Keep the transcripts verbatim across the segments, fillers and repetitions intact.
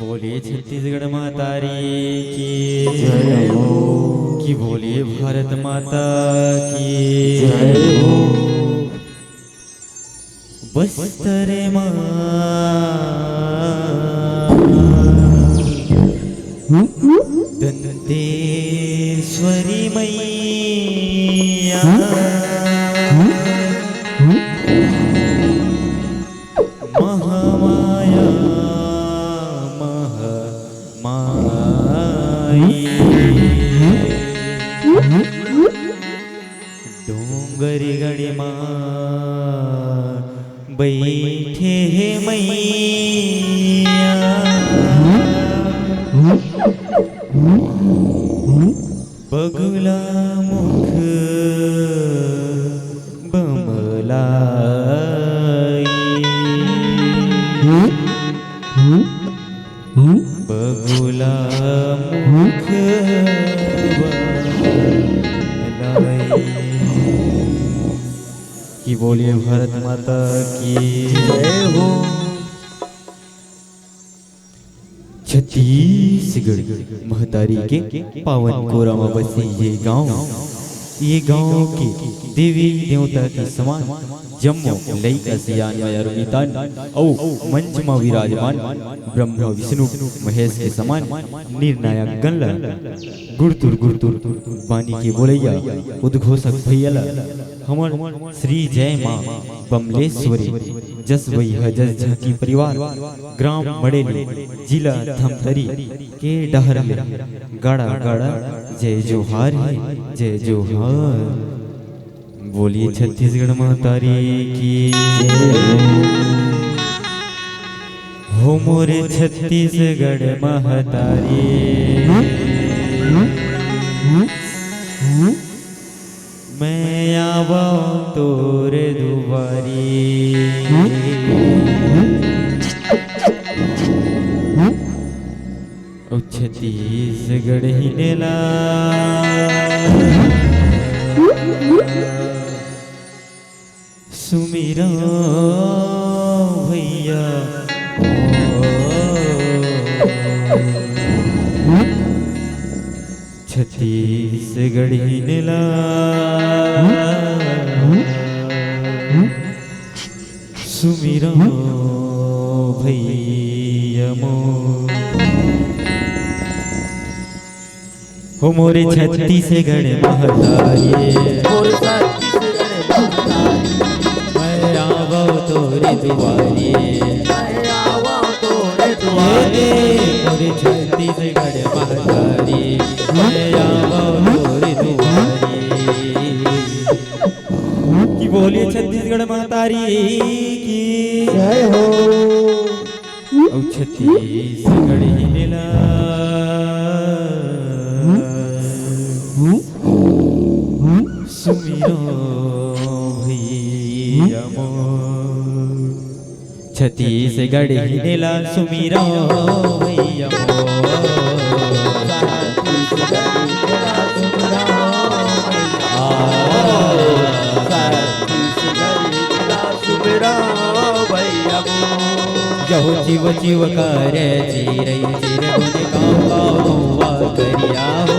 बोलिए छत्तीसगढ़ महतारी की जय हो। कि बोलिए भारत माता की जय हो। बस्तर माँ दंतेश्वरी मैया, महामाया महामाई। डोंगरगढ़ मा बइठे हे मैया, बगुला मुख बमलाई। बगुला मुख बमलाई। कि बोलिए भारत माता की जय हो। छत्तीसगढ़ महतारी के पावन कोरा म बसे ये गांव, ये गांव के देवी देवता के समान जम्मो लइका सियान मयारू मितान अउ मंच म विराजमान ब्रह्मा विष्णु महेश के समान निर्णायक गण ल गुरतुर गुरतुर बानी के बोलैया उद्घोषक भैया ल हमर श्री जय मां बमलेश्वरी जस वही ह जस झांकी परिवार ग्राम मड़ेली जिला धमतरी के डहर ले गाड़ा गाड़ा जय जोहार हे, जय जोहार। बोलिए छत्तीसगढ़ महतारी की जय। हो मोरे छत्तीसगढ़ महतारी, मैं आवा तोरे दुआरी। ओ छत्तीसगढ़ ही नेला सुमिरो भैया। छत्तीसगढ़ ही नेला सुमिरो भैया मोर। हो मोरे छत्तीसगढ़ महतारी, मोरे छत्तीसगढ़ महतारी, मैं आवो तोरे दुआरी, मैं आवो तोरे दुआरी। मोरे छत्तीसगढ़ महतारी, मैं आवो तोरे दुआरी। कि बोलिए छत्तीसगढ़ महतारी की जय हो। अउ छत्तीसगढ़ ही नेला सुमिरो भैया मोर। छत्तीसगढ़ ही नेला सुमिरो भैया मोर। सुमिरो भैया मोर। जहो चिव चिव करे चिरई चिरगुन काव काव कौवा करिया हो।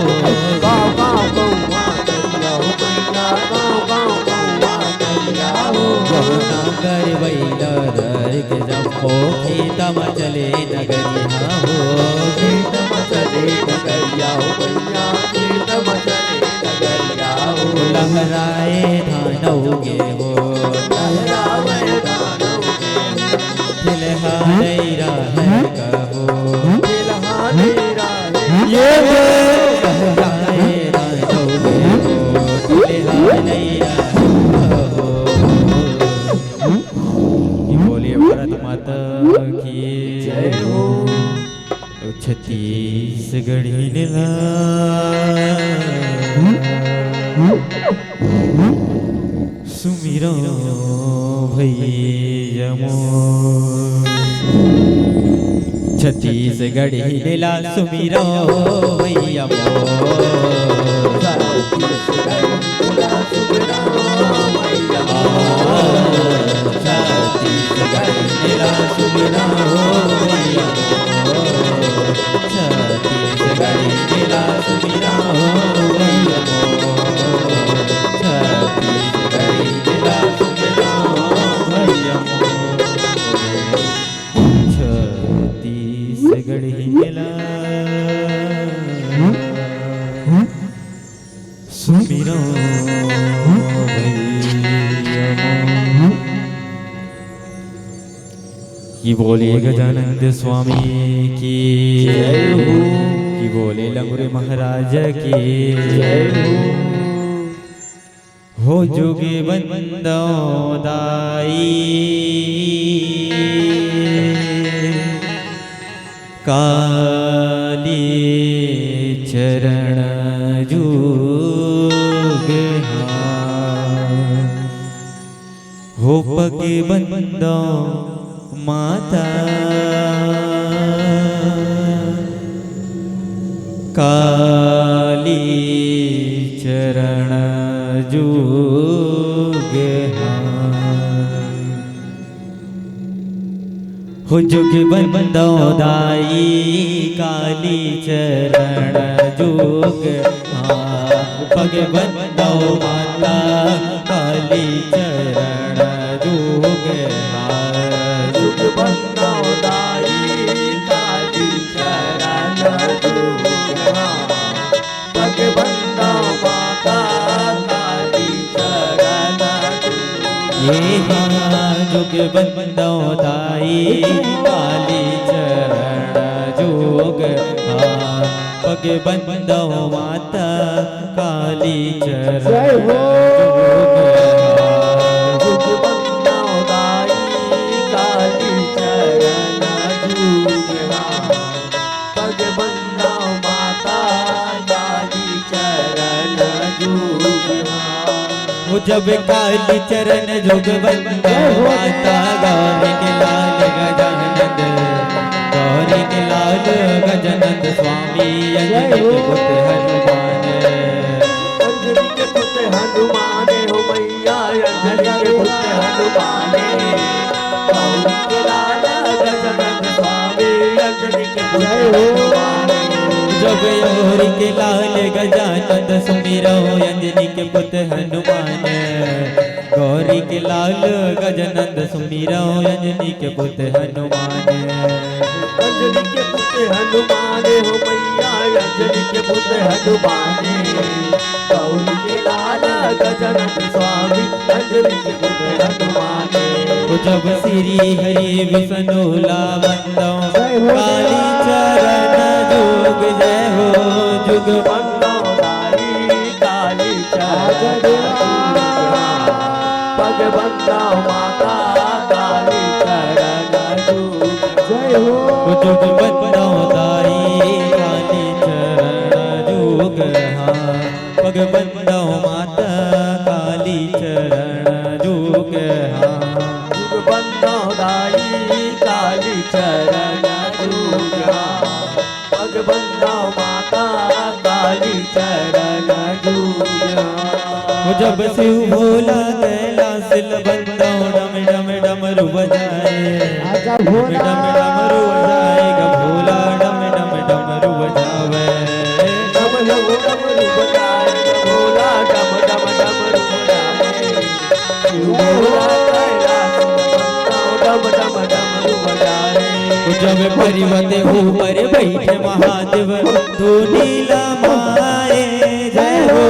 काव काव कौवा करिया हो भैया, काव काव कौवा करिया हो। जहो नांगर बइला धर के जम्मो खेत म चले नगरिया हो। खेत म चले नगरिया हो भैया, खेत म चले नगरिया हो। लहराए धान उगे हो। लहराए धान उगे हो। तिलहा नइ रहय कहो। तिलहा नइ रहय ये दे। बोलिए भारत माता की जय हो। छत्तीसगढ़ी नेला सुमिरो भैया मोर। छत्तीसगढ़ी नेला सुमिरो भैया मोर। छत्तीसगढ़ी नेला सुमिरो भैया मोर। छत्तीसगढ़ी नेला सुमिरो भैया मोर। छत्तीसगढ़ी नेला सुमिरो भैया मोर। छत्तीसगढ़ी नेला सुमिरो भैया मोर। कि बोले गजानंद स्वामी की जय हो। कि बोले लंगुरे महाराज की जय हो। हो जुग बंदो दाई काली चरण जुग हा। हो पग बंदो माता काली चरण जुग हा। हो जुग बंदो दाई काली चरण जुग हा। पग बंदो माता काली चरण जुग हा। जुग बंदो दाई काली चरण जुग हा। पग बंदो माता काली चरण जुग। ये हा जुग बंदो दाई काली चरण जुग हा। पग बंदो माता काली चरण जय हो। जुग हा। जुग बंदो दाई काली चरण जुग हा। पग बंदो माता काली चरण जुग हा। वो जब काली चरण जुग बंदो माता गौरी के लाल गजानंद, गौरी के लाल गजानंद स्वामी अंजनी के पुत्र हनुमान। अंजनी के पुत्र हनुमान हो मैया, अंजनी के पुत्र हनुमान। गौरी के लाल गजानंद स्वामी अंजनी के पुत्र हनुमान। जब गौरी के लाल गजानंद सुमिरो अंजनी के पुत्र हनुमान। गौरी के लाल गजानंद सुमिरो अंजनी के पुत्र हनुमान। अंजनी के पुत्र हनुमान हो मैया, अंजनी के पुत्र हनुमान। गौरी के लाल गजानंद स्वामी अंजनी के पुत्र हनुमान। जब श्री हरि विष्णु ला बंदो जय हो। काली चरण जुग जय हो जुग बंदो दाई काली चरण जुग। पग बंदो माता काली चरण जुग। जय हो। जुग बंदो दाई काली चरण जुग हा। पग बंदो माता काली चरण जुग हा। जुग बंदो दाई काली चरण जुग हा। पग बंदो माता काली चरण जुग हा। वो जब शिव भोला कैलाश ल बंदो डम डम डमरू बजाए। अच्छा, भोला। डम डमरू बजाए ग भोला, डम डम डमरू बजावे। डम डम डमरू बजाए ग भोला, डम डम डमरू बजाए। शिव भोला कैलाश बंदो डम डम डमरू बजाए। जब पर्वत ऊपर बैठे महादेव धुनी ला मारे जय हो।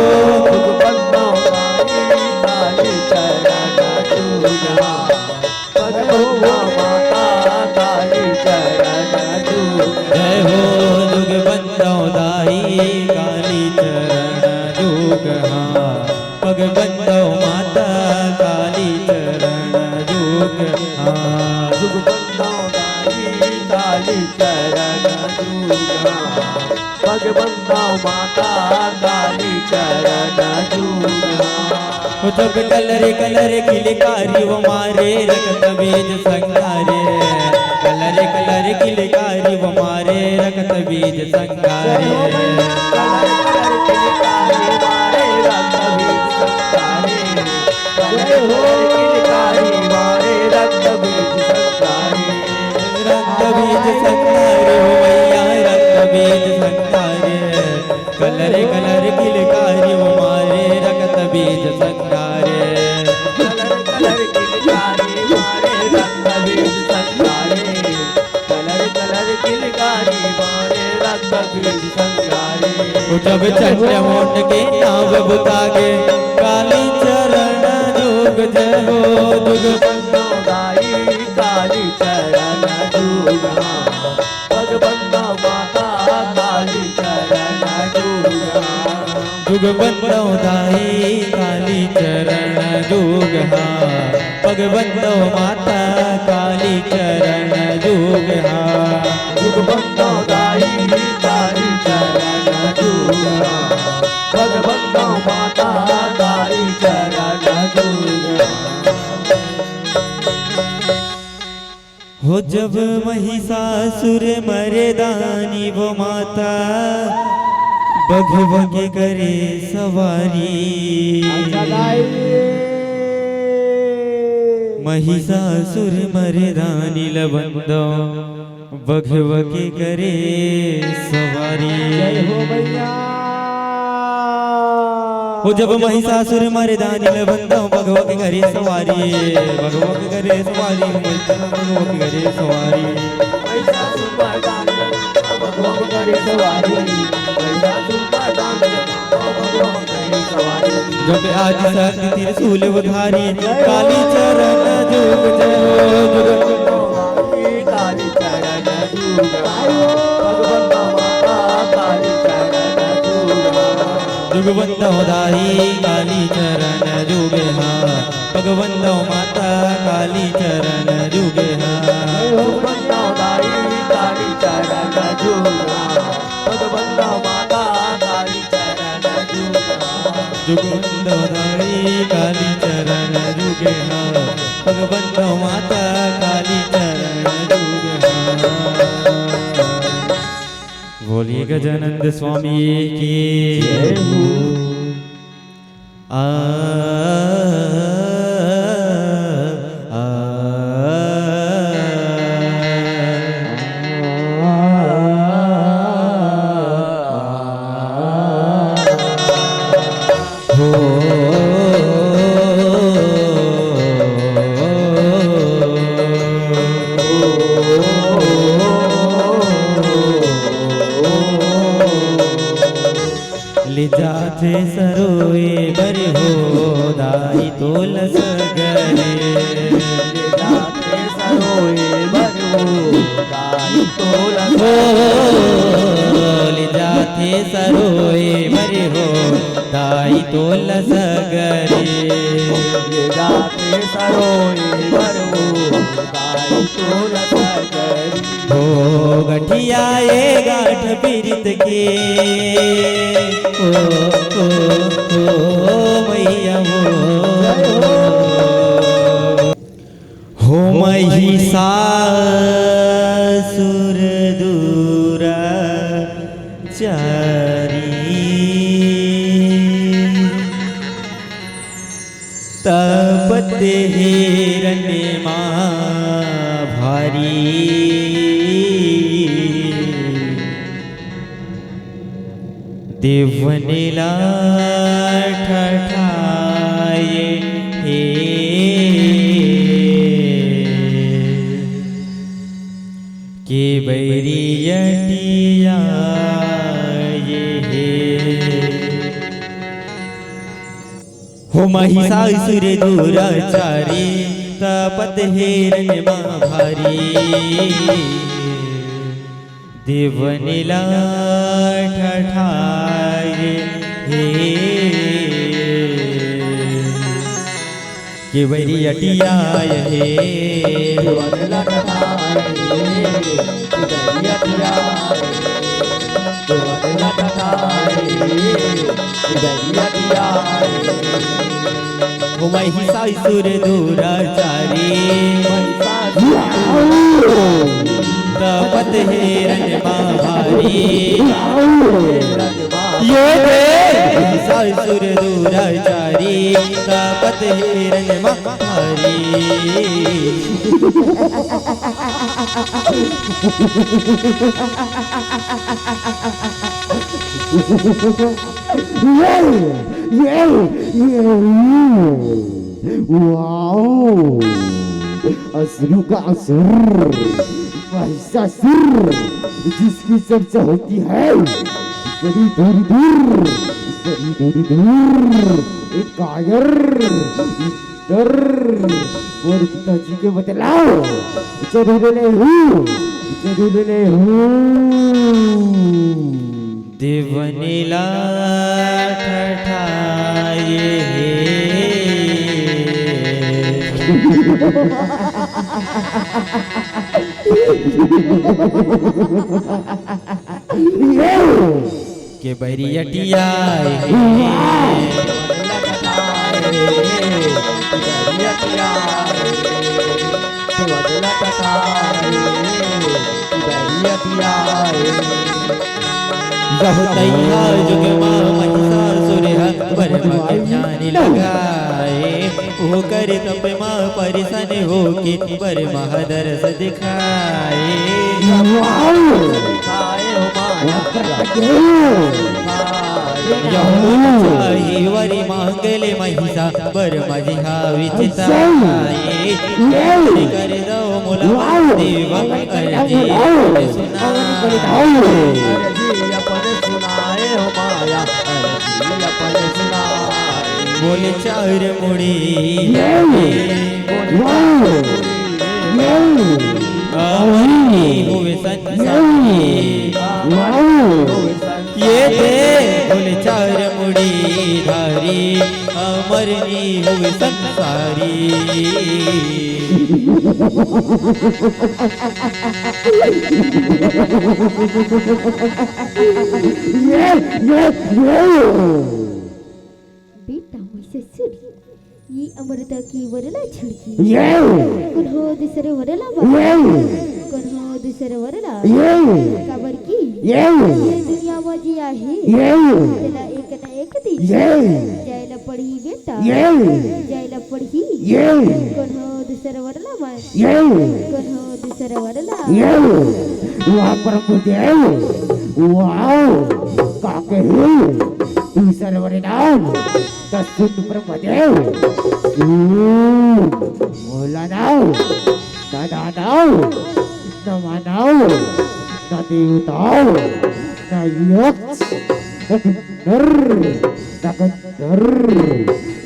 बंदो दाई काली चरण जुग हा। पग बंदो माता काली चरण जुग। जय हो जुग बंदो बंदव माता काली चरण जुग हाँ। ओ जब कलर कलर किलकारी वो मारे रक्त बीज संगारे। कलर कलर किलकारी वो मारे रक्त बीज संगारे। कलर कलर किलकारी मारे रक्त बीज संगारे। कलर कलर किलकारी मारे रक्त बीज संगारे। रक्त बीज संगारे हो मैया, रक्त बीज संगारे। कलर कलर किलकारी वो मारे रक्त बीज संगारे। कलर कलर किलकारी मारे रक्त बीज संगारे। कलर कलर किलकारी मारे रक्त बीज संगारे। ओ जब चंड मुंड के नाव बुता गे, काली चरण जुग जय हो जुग। बंदव दाई काली चरण जुग हाँ। पग बंदव माता काली चरण जुग हाँ। जुग बंदव दाई काली चरण जुग हाँ। पग बंदव माता काली चरण जुग हाँ। जुग बंदव दाई काली चरण जुग हाँ। पग बंदव माता काली चरण जुग हाँ। हो जब महिषासुर मरदानी वो माता बघवा के करे सवारी। अच्छा दाई। महिषासुर मरदानी ल बंदव बघवा के करे सवारी। जय हो मैया। हो जब महिषासुर मरदानी ल बंदव बघवा के करे सवारी, बघवा के करे सवारी, हो मैया बघवा के करे सवारी। महिषासुर मरदानी ल बंदव बघवा के करे सवारी, महिषासुर मरदानी ल बंदव बघवा के करे सवारी। जब आदि शक्ति त्रिशूल उधारी, काली चरण जुग जय हो जुग। काली चरण जुग हाँ। पग बंदव माता काली चरण जुग हाँ। जुग बंदव दाई काली चरण जुग हाँ। पग बंदव माता काली चरण जुग हाँ। जुग बंदव दाई काली चरण जुग हाँ। पग बंदव माता काली चरण जुग हाँ। जुग बंदव दाई काली चरण जुग हाँ। पग बंदव माता काली चरण जुग हाँ। बोलिए गजानंद स्वामी की। जय हो। आ, आ, हो। ले जाथे सरोए बर हो दाई तोला सगरे। ले जाथे सरोए बर हो दाई तोला हो, सगरे। ले जाथे सरोए बर हो दाई तोला सगरे। ले जाथे सरोए बर हो दाई तोला सगरे। हो गठिया ए गाठ पीरित के, ओ, ओ, ओ, मैया हो। हो महिषासुर दूरा चारी। तपत हिरण्य मा भारी। देवन ला ठठाए हे। के बैरी अटियाए हे। हो महिषासुर दूरा चारी, तपत हिरण्य मा भारी। देवन ला ठठाए हे। के बैरी अटियाए हे। देवन ला ठठाए हे। के बैरी अटियाए हे। हो महिषासुर दुराचारी, तपत हेरन महारी। ये दे महिषासुर दुराचारी, तपत हेरन महारी। ये, ये, ये, वाओ। असुरों का असुर, महिषासुर, जिसकी चर्चा होती है बड़ी दूर दूर, बड़ी दूर दूर। एक कायर, इधर, मोर पिताजी के बतलाओ, जरूर नहीं हूँ, जरूर नहीं हूँ। देवनीला ठठाए हे। के बरियटिया हे। जहु तइहा जुग मा महिषासुर ह, बर म के ध्यान लगाए। ओकर तप मा परिसन होके, बर म ह दरस दिखाए। जहु चाही वरि मांग ले महिषा, बर म जिहा विचताए। कर दो मोला देवा अरजी सुनाए। अरजी अपन सुनाए हो माया, अरजी अपन सुनाए। बोले चार मुड़ी, अमर नी होवे संसारी। ये दे बोले चार मुड़ी धारी, अमर नी होवे संसारी। ये, ये, ये। बेटा, मैं ससुर, ये अमरता की वरला छिड़की। ये। कुन्हो दूसरे वरला बा। ये। कुन्हो दूसरे वरला। ये। काबर की? ये। ये दुनिया में जिया है। ये। तेला एक न एक दिन। ये। जाय ला पड़ही बेटा। ये। जाय ला पड़ही। ये। कुन्हो दूसरे वरला मैं। ये। कुन्हो दूसरे वरला। ये। वाह प्रभु देव। वाह। का कहे? दूसरे वरला। त सुन ब्रह्मदेव, सुन, भोला नाव, न दानव, न मानव, न देवताओ, न यक्ष, न किन्नर, न गंधर्व,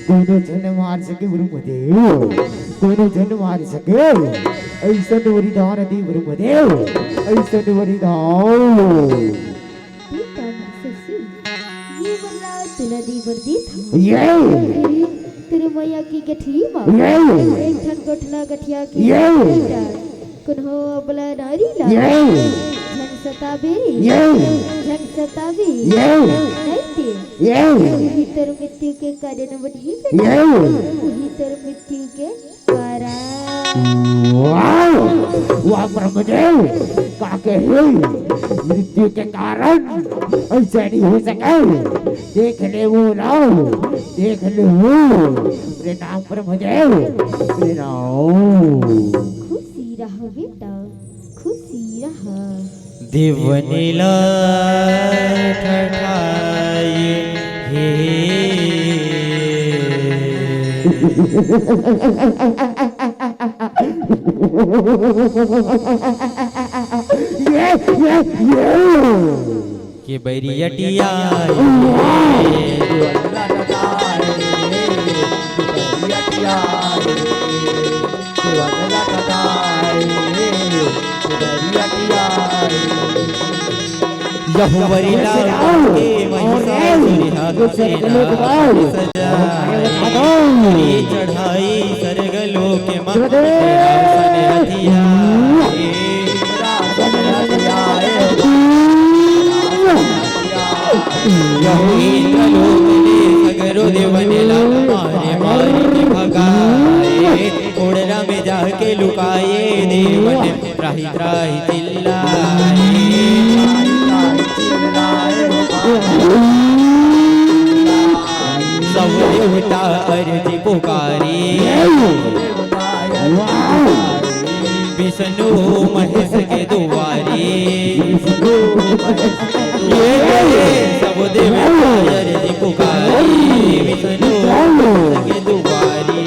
कोनो झन मार सके ब्रह्मदेव, कोनो झन मार सके। अइसन वरदान दे ब्रह्मदेव, अइसन वरदान। बेटा, मैं ससुर, ये वरला तोला दे बर देत हंव। ये। अरे, तोर मया के गठरी मा ये। एक ठन गोठला गठिया के ये। बेटा, कोनो अबला नारी ला ये। झन सताबे। ये। झन सताबे। ये। नहीं ते। ये। उही तोर मृत्यु के कारण बनही बेटा। ये। उही तोर मृत्यु के वाह, वाह ब्रह्मदेव, का कहे? मृत्यु के कारण अइसे नहीं हो सके। देख ले वो नाव, देख ले वो। प्रणाम ब्रह्मदेव, प्रणाम। खुशी रह बेटा, खुशी रह। देवनीला ठठाए हे। ये, ये, ये। के बरियटिया हे। यहुवरी लाल के महिषासुर हा सेना सजाए। चढ़ाई सरग लोक मा हथियाए। यहू इंद्रलोक ले सगरो देवन ला मारे मारे के भगाए, कोड़रा में जाके लुकाए देवन त्राहि त्राहि चिल्लाए। सब देवता अरजी पुकारी, विष्णु महेश के दुआरी। ये, ये सब देवता अरजी पुकारी, विष्णु महेश के दुआरी।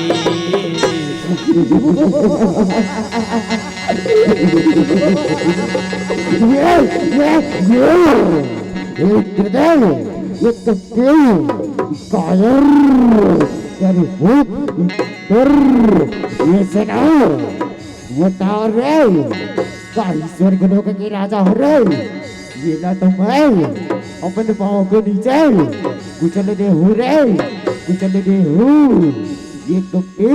ये, ये, ये, ये, ये, ये, ये, कायर, तेरी भूख, डर, ये सेना, वो तार रे, का ईश्वर के लोग के राजा हो रे, ये ना तो मैं अपने पाँव के नीचे कुचल दे हूँ रे, कुचल दे हूँ। ये कुत्ती,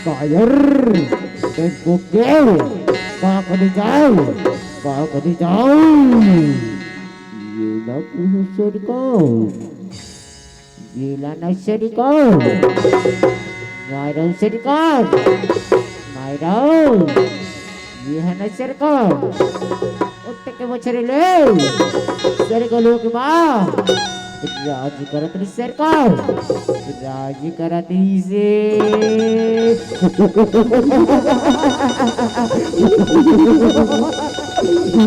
कायर, तेरे को के, का कर जाओ, का कर जाओ। ये ना किसी शेर को, ये ला नर्सरी को। मायरो सरकार, मायरो, ये है नर्सरी को। उठ के मछरी ले, सरगलो की माँ, राज करत रही सरकार, राज करत रही से।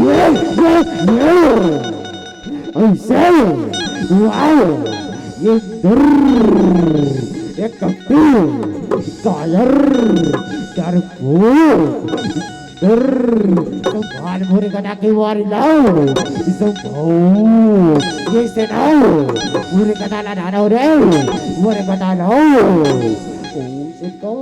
ये, ये, ये। ऐसे, वाओ, ये डर, ये कट्टू, कायर, डरपोक, डर, संभाल मोरे गदा के वारी लाओ, संभाल, ये से लाओ, मोरे गदा ला डालो रे, मोरे गदा लाओ। Oh, shit, go.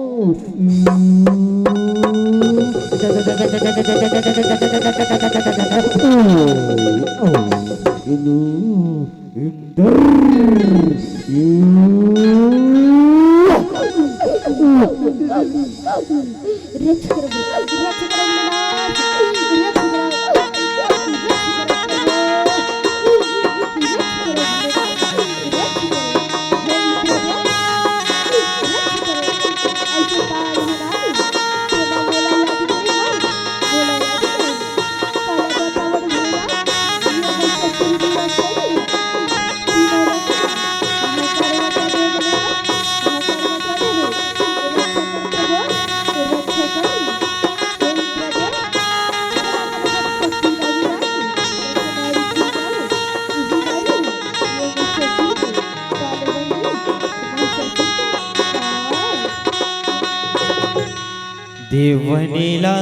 देवनी ला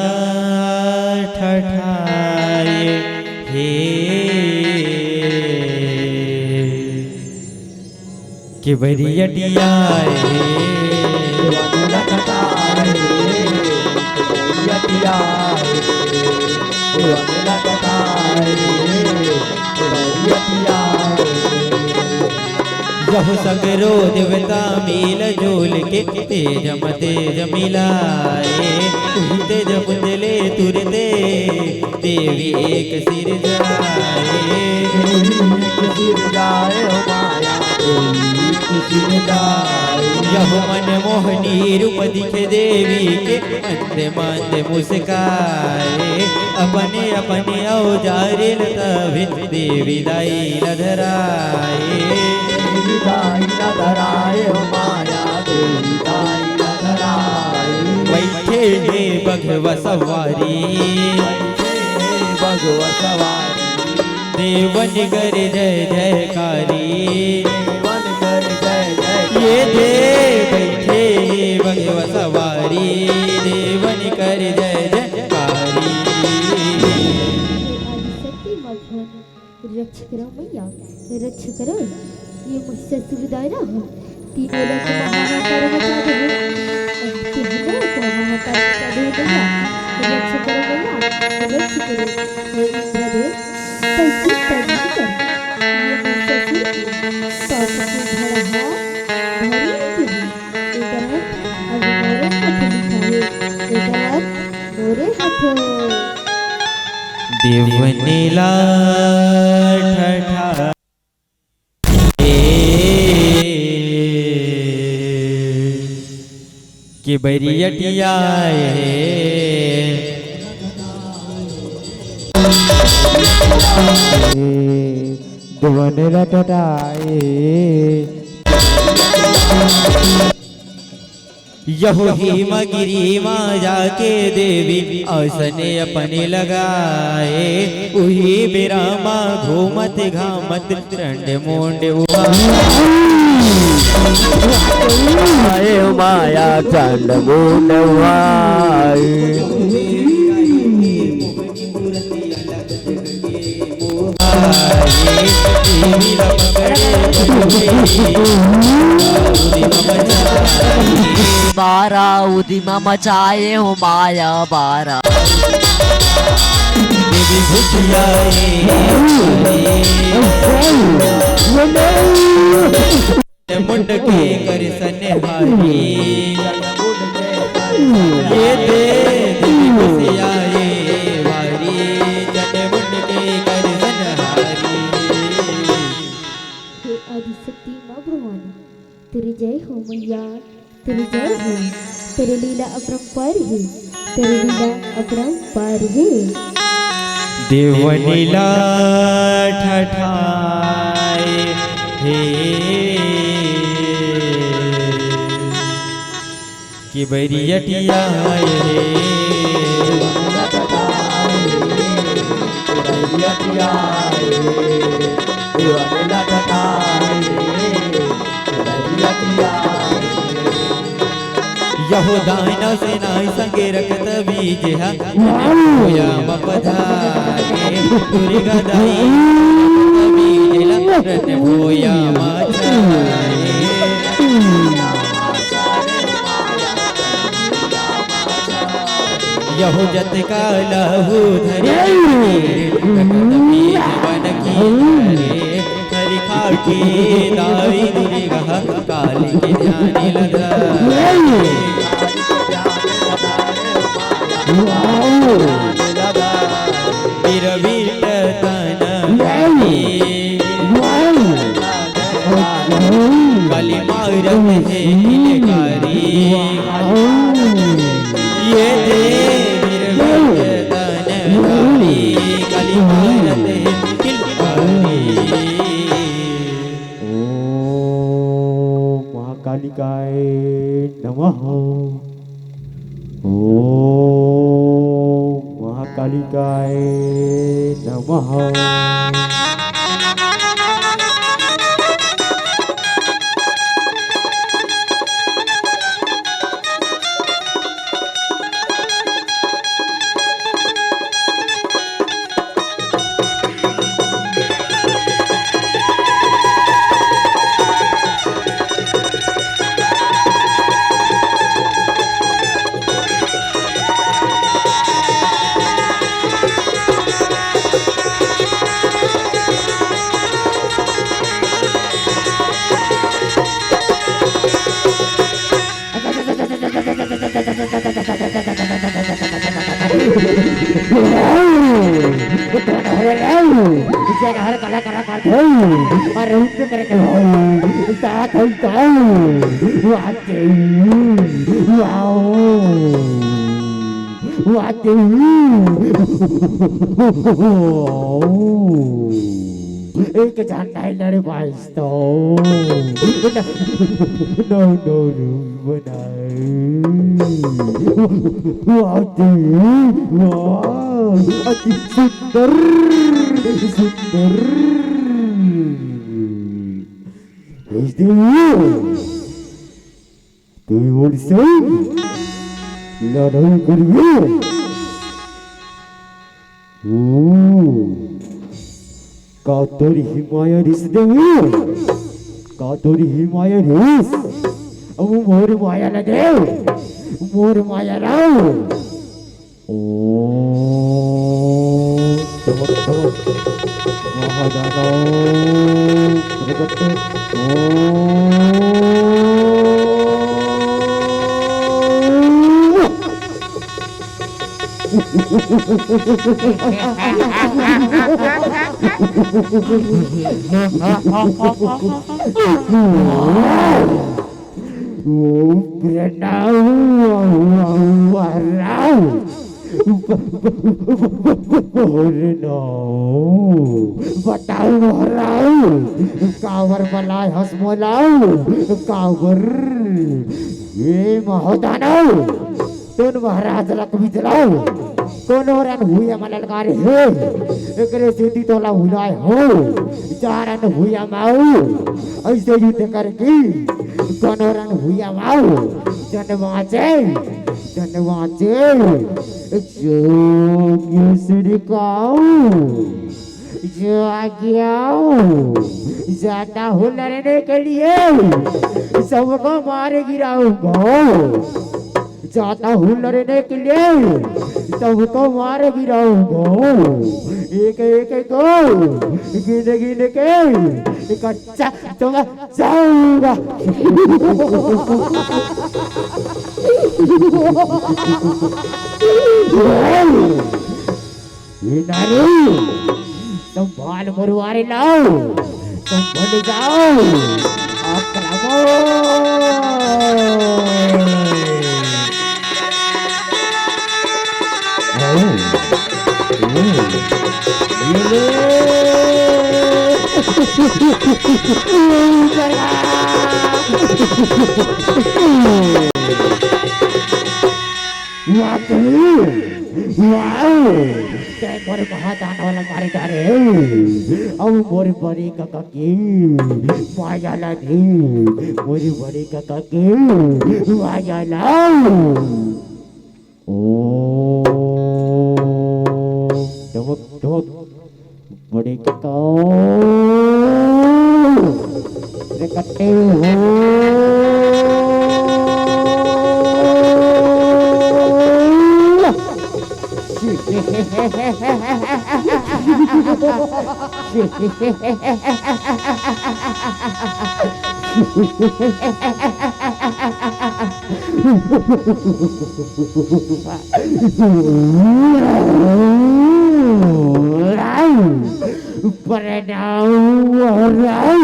ठठाए हे। के बरियटिया हे, वन लगता हे, के बरियटिया हे, वन लगता हे, के बरियटिया हे। जब सगरो देवता मिल जुल के तेज म तेज मिलाए, उही तेज पुंज ले तुरते देवी एक सिरजाए। देवी एक सिरजाए हो माया, देवी एक सिरजाए। यह मन मोहनी रूप दिखे देवी के, मंद मंद मुस्काए। अपने अपने औजार ल तभी देवी दाई ल धराए। देवी दाई ल धराए हो माया, देवी दाई ल धराए। बैठे हे बघवा सवारी, बघवा सवारी। देवन कर जय जयकारी, देवन कर जय जयकारी। ये दे बैठे हे बघवा सवारी, देवन कर जय जयकारी। आदिशक्ति माँ भवानी, रक्षा करो मैया, रक्षा करो। ये महिषासुर दानव तीनों लोग को हाहाकार मचा दे। तीनों लोग को हाहाकार मचा दे भैया। रक्षा करो भैया, रक्षा करो। हे इंद्रदेव, कैसे तरीका ये महिषासुर की पाप की धरा भारी होती है। एकर हाथ अब मोरे हाथ लिखा है। एकर हाथ मोरे हाथ। देवनी ला ठठा के बरियटिया हे। देवने लटटाए। यहू हिमगिरी मा जाके देवी अइसने अपने लगाए। उही बेरा मा घूमत घामत चंड मुंड उहाए। आए माया चंड मुंड उहाए। बारा उदिमा मचाए हो माया बारा। देवी भुतिया रे। मुंड के करिसन हारी। ये दे देवी भुतिया रे वारी। चंड मुंड के करिसन हारी। हे आदिशक्ति माँ भवानी, तेरी जय हो मैया, तेरी जय हो। तेरी लीला अपरंपार हे, तेरी लीला अपरंपार हे। देवने लटटाए हे। के बरियटिया हे। यहू दाना से नाई संगे रखत बीज हा, होया म पधारे। दुर्गा दाई रखत बीज ला, रत होया म छाए। यहू जतका लहू धरे, रकत बीज बन की धरे, हरि खाके दाई दुर्गा काली के ध्यान लगा। बिरबिट तन काली मारत हे किलकारी। ये दे बिरबिट तन काली, काली मारत हे किलकारी। ओम महाकालिकाय नमः। ओम महाकालिकाय नमः। एक झन नहीं लड़े पाइस तो। No, no, no, बनाए। वाह, वाह, अति सुंदर, सुंदर। तुई मोर संग लड़ाई करबे? ओ, का तोर ही माया रिस देवी? का तोर ही माया रिस? अब मोर माया ल दे, मोर माया लाओ। ओम तमो तमो महादानव प्रगट। ओम। ओ प्रणाम, ओ, ओ, ओ, राम। ओ प्रणाम। बताओ महाराज, काबर बलाय हस मोला? काबर? ए महादानव, तुन महाराज लक बिचलाओ, कोनो रन हुइया म ललकारे हे, एकरे सेती तोला बुलाय हो। जा रन हुइया म अउ अइसे युद्ध करके कोनो रन हुइया म अउ जन बाँचे, जन बाँचे। जो ये सिरकाऊ, जो आ गया, जाता हूँ लड़ने के लिए, सबको मार गिराऊंगा। जाता हूँ लड़ने के लिए, सबको मार गिराऊंगा। एक एक को गिन गिन के कच्चा तो जाऊंगा। ये नारी, संभाल मुरवारी लाओ, संभल जाओ। आक्रमण। आओ। ये ले। वाकई, वाओ, तैं मोर महादानव ल मारे डारे, अउ मोर बड़े कका के माया ला दे, मोर बड़े कका के माया ला। ओ, डमक, डमक। बड़े के तो रे कट्टे हो। प्रणाम महाराज,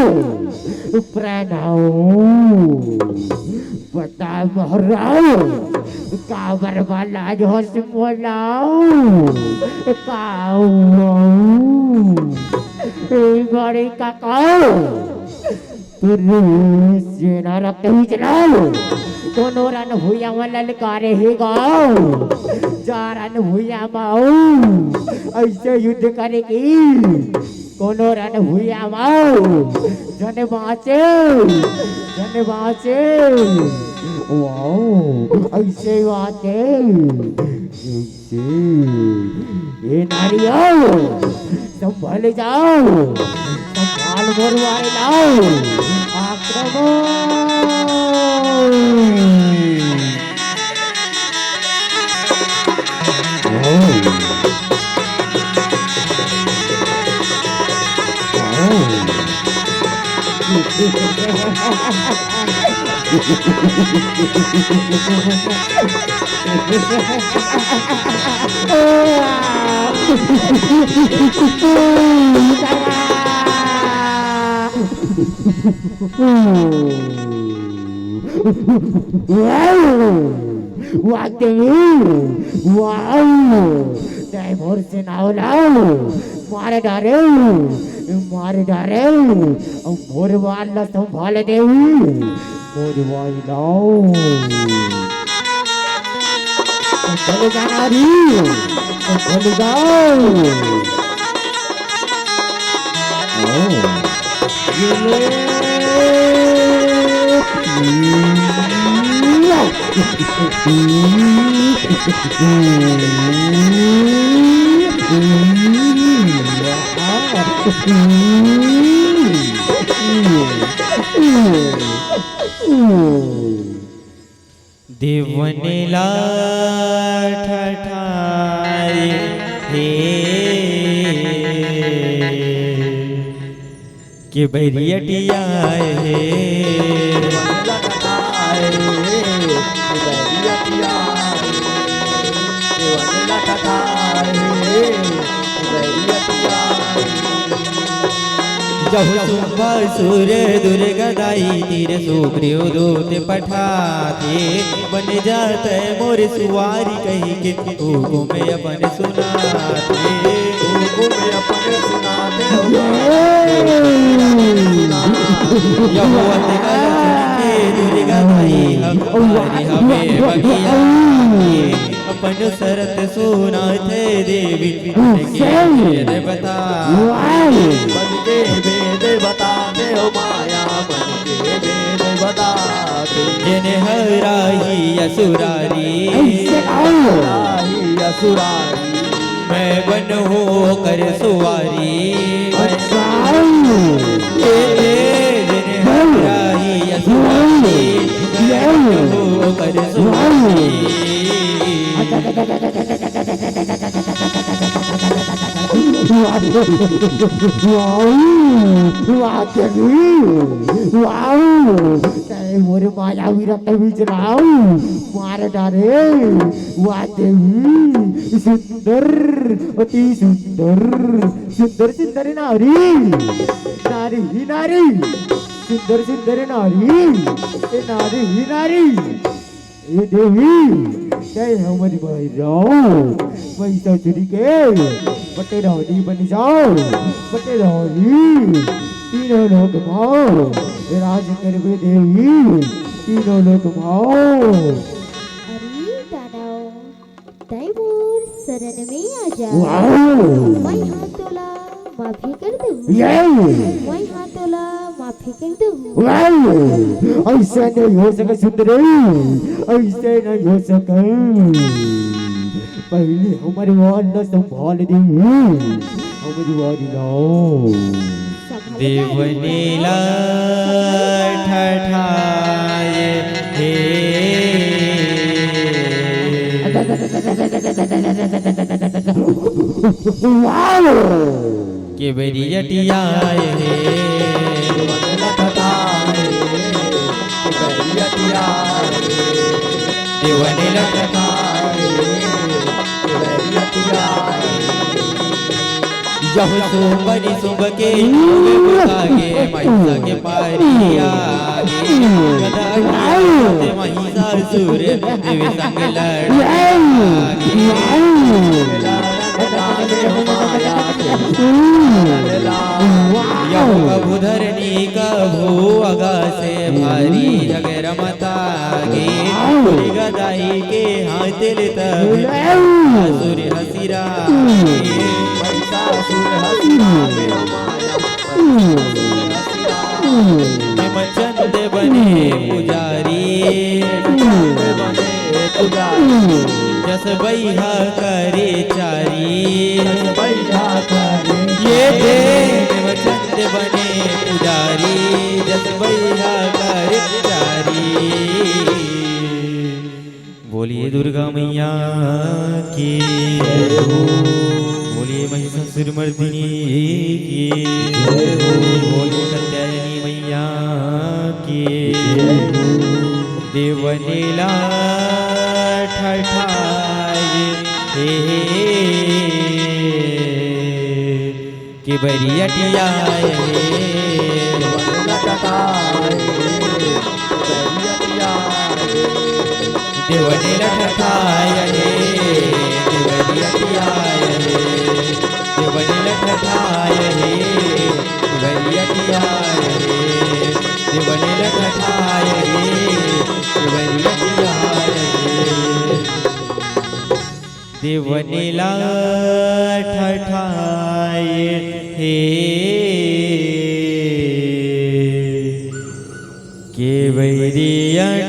प्रणाम। बता महाराज, काबर वाला जो मोला, काऊ, बड़े काका। तुरु सेना रक्त ही चलाओ, कोनो रन भुइया म ललकारे हे गाओ, जा रन भुइया म आओ, अइसे युद्ध करे के, कोनो रन भुइया म आओ, जन बाँचे, जन बाँचे, वाओ, अइसे बाँचे। ए नारियो, संभल जाओ, संभाल मोर वारे लाओ, आक्रमण। वाह देवी, वाह, तैं मोर सेना ला मार डारे, मार डारे, अउ मोर वार ला संभाल देवी, मोर वार ला। संभल जाना री, संभल जाओ। देवन ला ठठाए हे के बैरियटिया हे। कहूँ शुंभ असुर दुर्गा दाई, तीर सुग्रीव दूत पठाथे। बन जा तैं मोर सुवारी कहिके, हुकुम अपन सुनाथे। हुकुम अपन सुनाथे। यहू अतका ल सुन के दुर्गा दाई हमारी हवे बगिया। अपन सरत सुनाथे देवी, मन के भेद बता। मन के भेद बताथे, ओ माया, मन के भेद बताथे। जेन हराही असुरारी, हराही असुरारी, मैं बनहूँ ओकर सुवारी। अच्छा। ए, ए, जेन हराही असुरारी, मैं बनहूँ ओकर सुवारी। वाह देवी, वाह। तैं मोर मायावी रथ बिचराऊ मार डारे। वाह देवी, सुंदर, अति सुंदर, सुंदर सुंदर नारी, नारी ही नारी, सुंदर सुंदर नारी, ए नारी ही नारी। ए देवी, तैं हमर बहिरव, महिषासुरी के बटेरौनी बन जाव, बटेरौनी। तीनों लोक भाव राज करबे देवी, तीनों लोक भाव। अरे दानव, तैं मोर शरण में आ जा। वाओ। मैं हा तोला माफी कर दूँ। ये। मैं हा तोला माफी कर दूँ। वाओ। ऐसे नहीं हो सके सुंदरी, ऐसे नहीं हो सके। पहले हमर वार ला संभाल दे, हमर वार ला। देवनी ला ठठाए हे। वाओ। के बरियटियाए हे। देवनी ला ठठाए हे। यहू सुंबरी सुंब के नावे बुता गे, महिषा के पारी आगे। गदा के महिषासुर देवी संग लड़ागे। यहू कभू धरनी कभू अगासे, भारी झगरा मता गे। दुर्गा दाई के हाथ ले तब असुर हंसी सिरा। भीमचंद बने पुजारी, जस बइहा करे चारी। ये दे भीमचंद बने पुजारी, जस बइहा करे चारी। बोलिए दुर्गा मैया की जय हो। बोलिए महिषासुर मर्दिनी की जय हो। बोलिए कात्यायनी मैया की जय हो। देवनी ला ठठाए हे, के बरियटियाए हे। देवनी ला ठठाए हे, के बरियटियाए हे। देवनी ला ठठाए हे, के बरियटियाए हे। देवनी ला ठठाए हे, के बरियटियाए हे। देवनी ला ठठाए हे, के बरियटियाए